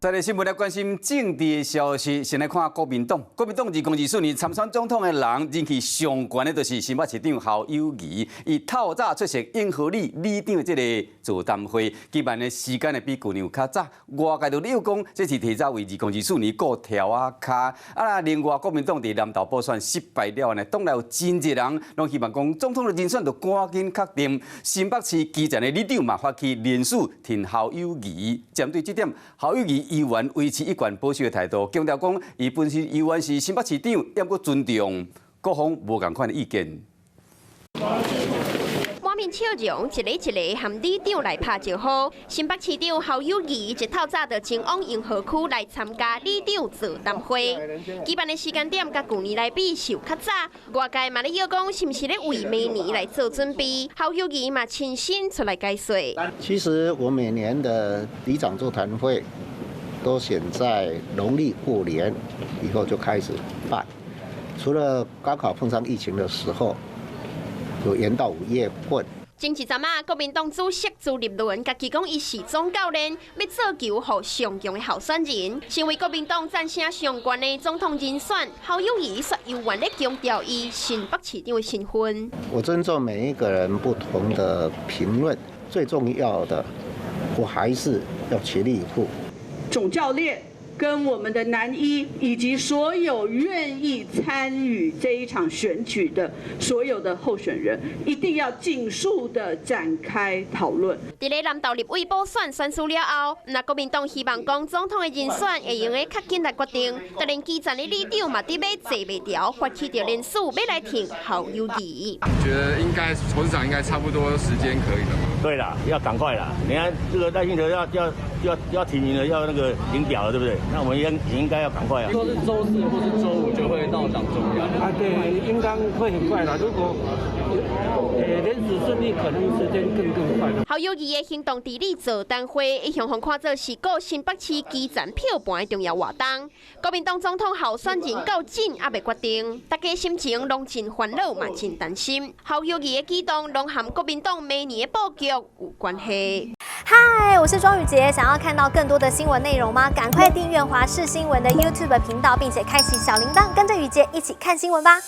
再來新聞來關心政治的消息，先來看國民黨。國民黨2024年參選總統的人人氣上懸的，就是新北市長侯友宜。伊透早出席永和里里長的這个座談會，舉辦的時間會比舊年有較早。外界就料講，這是提早為2024年顧柱仔跤。啊，另外國民黨佇南投補選失敗了呢，黨內有真濟人攏希望講總統的人選就趕緊確定。新北市基層的里長嘛發起聯署挺侯友宜，針對這點，侯友宜猶原維持一貫保守的態度，強調講伊本身猶原是新北市長，猶閣尊重各方無仝款的意見。滿面笑容，一个一个和里長來拍招呼。新北市長侯友宜一透早就前往永和區來參加里長座談會。舉辦的時間點佮舊年來比是有較早，外界嘛咧臆講是毋是咧為明年來做準備。侯友宜嘛親身出來解說。其實我每年的里長座談會都選在農曆過年以後就開始辦，除了剛好碰上疫情的時候，有延到5月份。前一陣仔，國民黨主席朱立倫家己講，伊是總教練，欲做球予上強的候選人，成為國民黨讚聲上懸的總統人選。侯友宜煞猶原咧強調伊新北市長的身份。我尊重每一個人不同的評論，最重要的，我還是要全力以赴。總教練跟我們的南一以及所有願意參與這一場選舉的所有的候選人，一定要盡速的展開討論。佇咧南投立委補選選輸了後，若國民黨希望講總統的人選會用得較緊來決定，就連基層的里長嘛佇欲坐袂牢，發起著聯署欲來挺侯友宜。覺得應該侯市長應該差不多時間可以了嗎？對啦，要趕快啦！你看這個賴清德要要要要提名了，要那個領表了，對不對？那我們應該要趕快啊！說是週四或是週五就會到黨中央。啊，對，應該會很快啦。如果聯署順利，可能時間更快。侯友宜的行動治理座談會，一向予看做是顧新北市基層票盤的重要活動。國民黨總統候選人到今猶未決定，大家心情攏真煩惱嘛，真擔心。侯友宜的舉動，攏和國民黨明年的布局有關係。嗨，我是莊宇傑，想要看到更多的新聞內容嗎？趕快訂閱華視新聞的 YouTube 頻道，並且開啟小鈴鐺，跟着宇傑一起看新聞吧。